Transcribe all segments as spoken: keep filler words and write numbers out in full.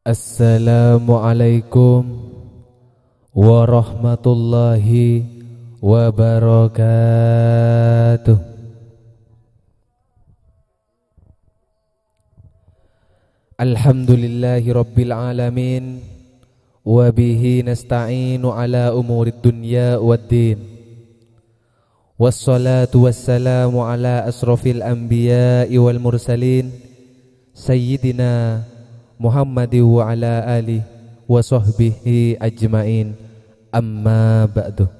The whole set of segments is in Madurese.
Assalamualaikum warahmatullahi wabarakatuh. Alhamdulillahi rabbil alamin, wa bihi nasta'inu ala umurid dunya waddin. Wassalatu wassalamu ala asrofil anbiya'i wal mursalin, Sayyidina Muhammadin wa ala alihi wa sahbihi ajma'in. Amma ba'du.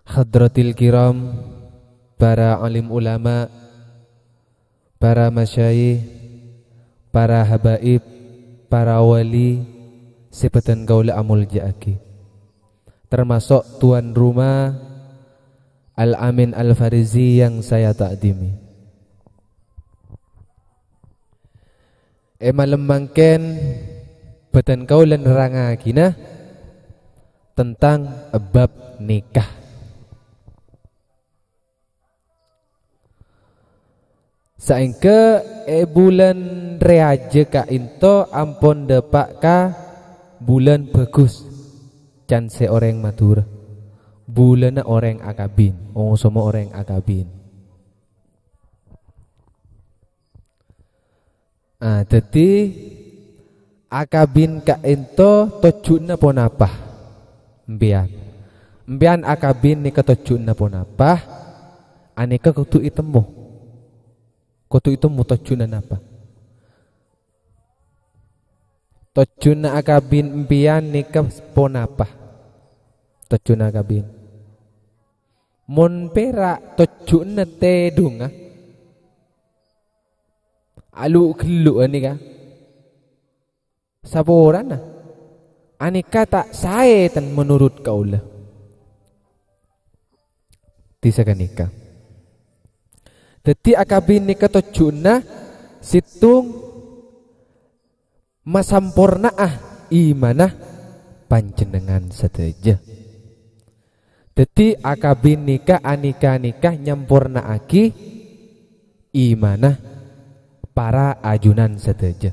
Hadratil kiram, para alim ulama, para masyayikh, para habaib, para wali sè bâdhân kaulâ amolja'aghi, termasuk tuan rumah Al-Amin Al-Farizi yang saya takdimi. È malem mangkèn, bâdhân kaulâ nerrangaghina tentang bab nikah. Saèngghâ è bulân rèya jâ ka'ènto ampon dâpa' ka bulân bhâghus, can sè orèng Madhurâ. Bulânna orèng akabin, osomma orèng akabin. Ah, dhâddhi, akabin ka'ènto tojjhuna ponapa? Empèyan. Empèyan akabin nèka tojjhuna ponapa? Anèka kodhu ètemmo. Kodhu ètemmo tojjhuna napa? Tojjhuna akabin empèyan nèka ponapa? Tojjhuna akabin. Mon pèra' tojjhuna tèdhungnga, alu'-ghellu' anèka. Saporana. Anèka ta' saè ten menurut kaulâ. Dhisa ghânèka. Dhâddhi akabin nèka tojjhuna sèttong masamporna'a imanna panjhennengngan sadhâjâ. Dhâddhi, akabin nèka anèka-nèka nyampornaaghi imanna para ajunan sadhâjâ.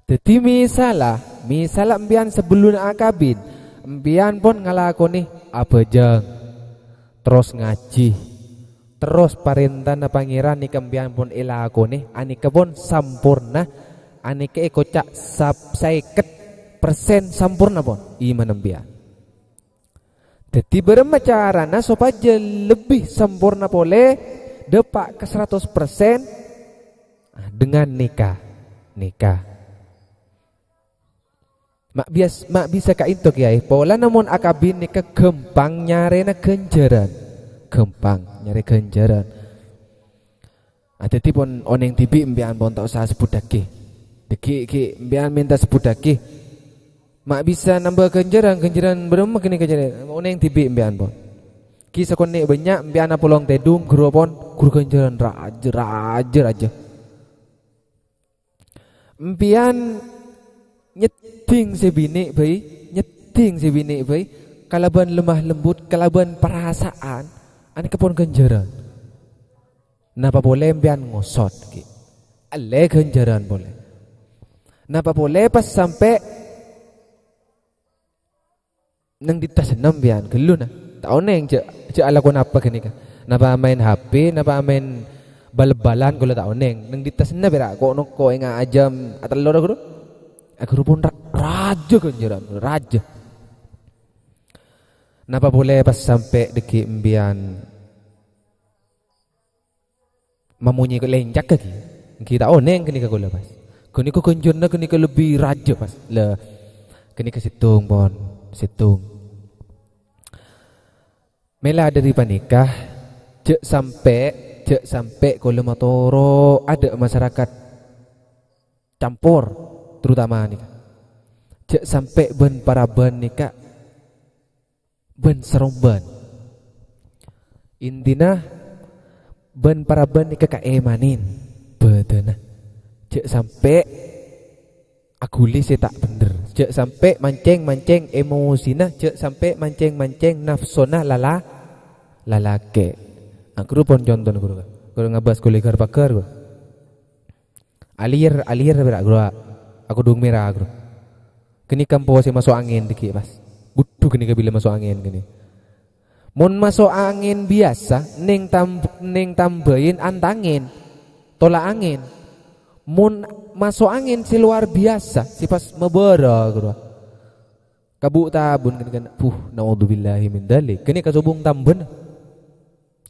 Dhâddhi, misalla, misalla empèyan sabellunna akabin, empèyan pon ngalakonè abhâjâng, terros ngajhi, terros parèntana Pangèran nèka empèyan pon èlakonè, anèka pon samporna, anèka èkoca' sap-, saèket persen samporna pon imanna empèyan. Dhâddhi, bârâmma carana sopajâ lebbi samporna polè, dâpa' ka saratos persen? Ah, dengan nikah. Nikah. Ma' bias-, ma' bisa ka'ènto, Kèyaè. Polana mon akabin nèka ghâmpang nyarèna ghânjhârân. Ghâmpang nyarè ghânjhârân. Ah, dhâddhi pon onèng dhibi' empèyan pon ta' osa sebbhuttaghi. Dhâggi' ghi' empèyan mènta sebbhuttaghi. Ma' bisa nambâ ghânjhârân, ghânjhârân bârâmma ghânèka jârèya? Onèng dhibi' empèyan pon. Ghi' sakonè' bânnya' empèyan apolong tèdhung, ghuru pon, ghuru ghânjhârân rajâ, rajâ, rajâ. Empèyan nyeddhing sè binè' bhâi, nyeddhing sè binè' bhâi, kalabân lemah lembut, kalabân parasa'an, anèka pon ghânjhârân. Napa polè empèyan ngosot, ghi'? Ellè ghânjhârân polè. Napa polè pas sampè' neng dhi' tassenna empèyan, ghâllu na. Ta' onèng jâ', jâ' alako napa ghânèka. Napa maèn H P, napa maèn bal-balan, kaulâ ta' onèng. Neng dhi' tassenna pèra' ko'-, noko' enga' ajâm atello ra, ghuru. Ah, ghuru pon ra-, rajâ ghânjhârân, rajâ. Napa polè pas sampè' dhâggi' empèyan mamonyè ko' lèncak ghi? Ghi' ta' onèng ghânèka kaulâ, pas. Ghânèka ghânjhârânna ghânèka lebbi rajâ, pas. La, ghânèka sèttong, pon. Sèttong. Mèla dhâri panèka, jâ' sampè', jâ' sampè' kaulâ matoro' adâ' masarakat campor, terutama nèka. Jâ' sampè' bân-parabân nèka bân-sarombân. Intina, bân-parabân nèka kaèmanè bâdânna. Jâ' sampè' aghuli sè ta' bhendher. Jâ' sampè' mancèng-mancèng emosina, jâ' sampè' mancèng-mancèng nafsona lala-, lalakè'. Ah, ghuru pon contona, ghuru. Ghuru ngabâs ghuli ghâr-paghâr, ghuru. Aliyer, aliyer pèra' ghuru, akodhung mèra ghuru. Ghânèka empo sè maso' angèn dhâggi' pas. Budhu ghânèka bilâ maso' angèn ghânèka. Mon maso' angèn biyasa, neng tam-, neng tambâi antangèn, tola' angèn. Mon maso' angèn sè lowar biyasa, sè pas mabârâ ghuru. Kabu' tabun ghânèka, puh, naudzubillahi min dzalik. Ghânèka sobung tambâna.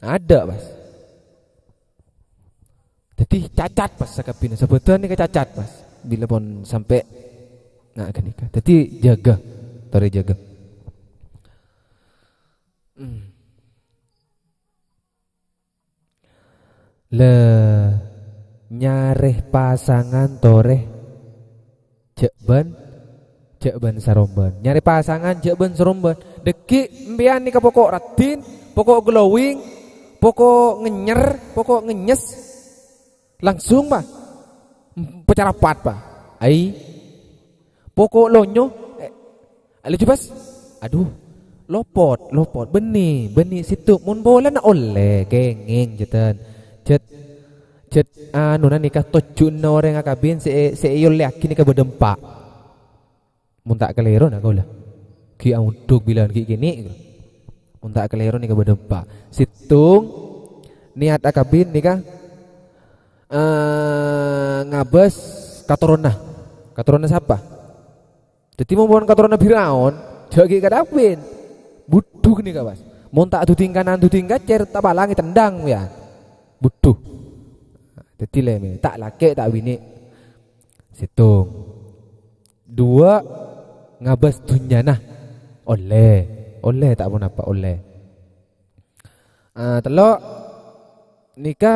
Adâ', pas. Dhâddhi cacat pas sakabinna, sabâdhân nèka cacat pas. Bilâ pon sampè' nga' ghânèka. Dhâddhi jâgâ, torè jâgâ. Hmm. La, nyarè pasangan torè. Jhâ' bân, jhâ' bân sarombân. Nyarè pasangan jhâ' bân sarombân. Dhâggi' empèyan nèka poko' raddhin, poko' glowing, poko' ngènyer, poko' ngènyes. Langsung, pa. Pacarapat, pa. Ai. Poko' lonyo, eh, Alè jubas. Adhu. Lopot, lopot. Bânnè, bânnè sèttong. Mon polana ollè, kèngèng, jhâdhân. Jhât, jhât, anona nèka tojjhuna orèng akabin sè, sè èollèyaghi nèka bâdâ empa'. Mon ta' kalèro na kaulâ. Ghi' aondhuk bilân ghi' kènè'. Mon ta' kalèro nèka bâdâ empa'. Sèttong, niyat akabin nèka, eh, ngabâs katoronna. Katoronna sapa? Dhâddhi, mon pon katoronna Firaun, jhâ' ghi' kadhâbin. Budhu ghânèka, pas. Mon ta' duding kanan, duding kacèr, ta' palangè tendhâng, ya. Budhu. Dhâddhi, lè, mè, ta' lakè', ta' binè'. Sèttong. Duwâ', ngabâs dhunnyana. Ollè. Ollè, ta' ponapa, ollè. Ah, tello', nèka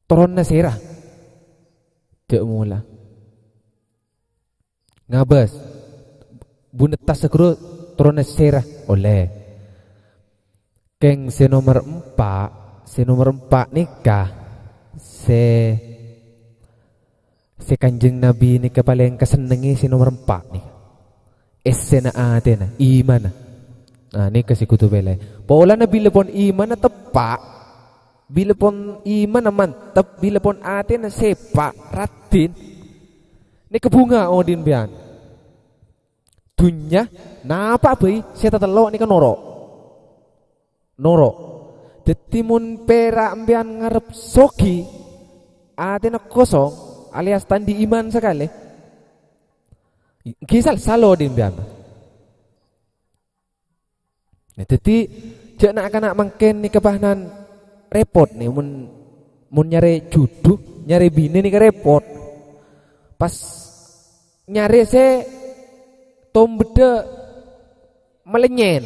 toronna sèra. Jhâ' mola. Ngabâs. Bunettas ghuru toronna sèra. Ollè. Kèng sè nomer empa', sè nomer empa' nèka, sè, sè Kanjeng Nabi nèka palèng kasennengngè sè nomer empa' nèka. Èssèna atèna, imanna. Nah, nèka sè kodhu pèlè. Polana bilâ pon imanna teppa', bilâ pon imanna mantep, bilâ pon atèna sèpa', raddhin. Nèka bhunga odi' empèyan. Dhunnya, napa bhâi sè tatello' nèka noro'. Noro'. Dhâddhi, mon pèra' empèyan ngarep soghi, atèna kosong, alias ta' andi' iman sakalè, ghi' sal-, salo odi' empèyan. Nah, dhâddhi, jhâ' na'-kana' mangkèn nèka pahanan rèpot nè, mon, mon nyarè judhu, nyarè binè nèka rèpot. Pas nyarè sè tombedda malenyen.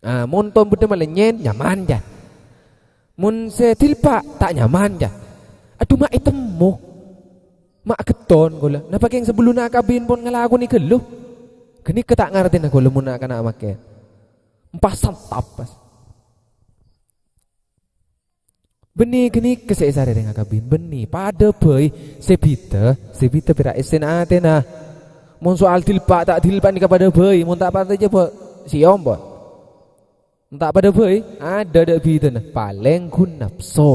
Ah, mon tombedda malenyen, nyaman, jhâ. Mon sè dilpa', ta' nyaman, jhâ. Adhu, ma' ètemmo. Ma' agetton kaulâ. Napa kèng sabellunna akabin pon ngalakonè ghâllu? Ghânèka ta' ngartèna kaulâ mon na'-kana' makè. Empa' santap, pas. Bânnè ghânèka sè èsarè rèng akabin, bânnè. Padâ bhâi, sè bhidhâ, sè bhidhâ pèra' èssèna atèna. Mon soal dilpa' ta' dilpa' nèka padâ bhâi, mon ta' padâ jhâ' bhâ-, sèyom, pon. Ta' padâ bhâi, adâ' dâ' bhidhâna. Palèng ghun napso.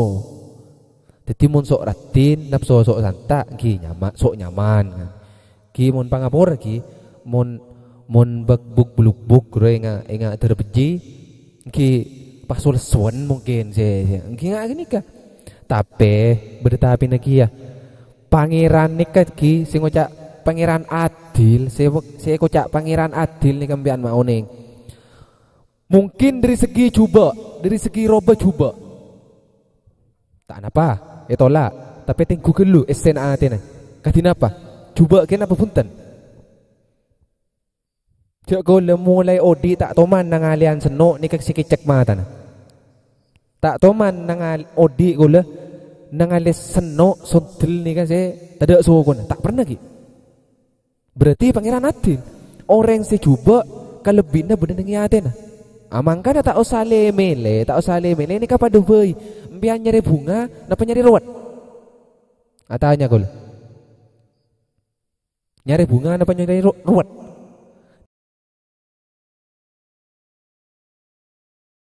Dhâddhi mon sok raddhin, napso sok santa', ghi' nyama-, sok nyaman. Ghi' mon pangapora ghi', mon, mon bâk-, buk-, buluk-buk rowa ènga', ènga' dârâ bejji, ghi' pas solessowan mungkin sè, sè, ghi' nga' ghânèka. Tapè, bâdâ tapèna kèya. Pangèran nèka ghi' sè ngoca' Pangèran adil, sè, sè èkoca' Pangèran adil nèka empèyan ma' onèng. Mungkin dâri segi jhubâ', dâri segi roba jhubâ'. Ta' napa, ètola', tapè tengghu ghâllu èssèna atèna. Kadhi napa? Jhubâ' kèya napa bhunten? Jhâ' kaulâ molaè odi' ta' toman nangalèyan senno' nèka sè kècèk matana. Ta' toman nangal-, odi' kaulâ nangalè senno' sondel nèka sè tadâ' sokona. Ta' pernah ghi'. Berarti Pangèran adil. Orèng sè jhubâ' kalebbina bâdâ neng è atèna. A, mangkana ta' osa lè-mèlè, ta' osa lè-mèlè, nèka padâ bhâi. Empèyan nyarè bhunga, napa nyarè rowet? Atanya kaulâ. Nyarè bhunga napa nyarè ro-, rowet?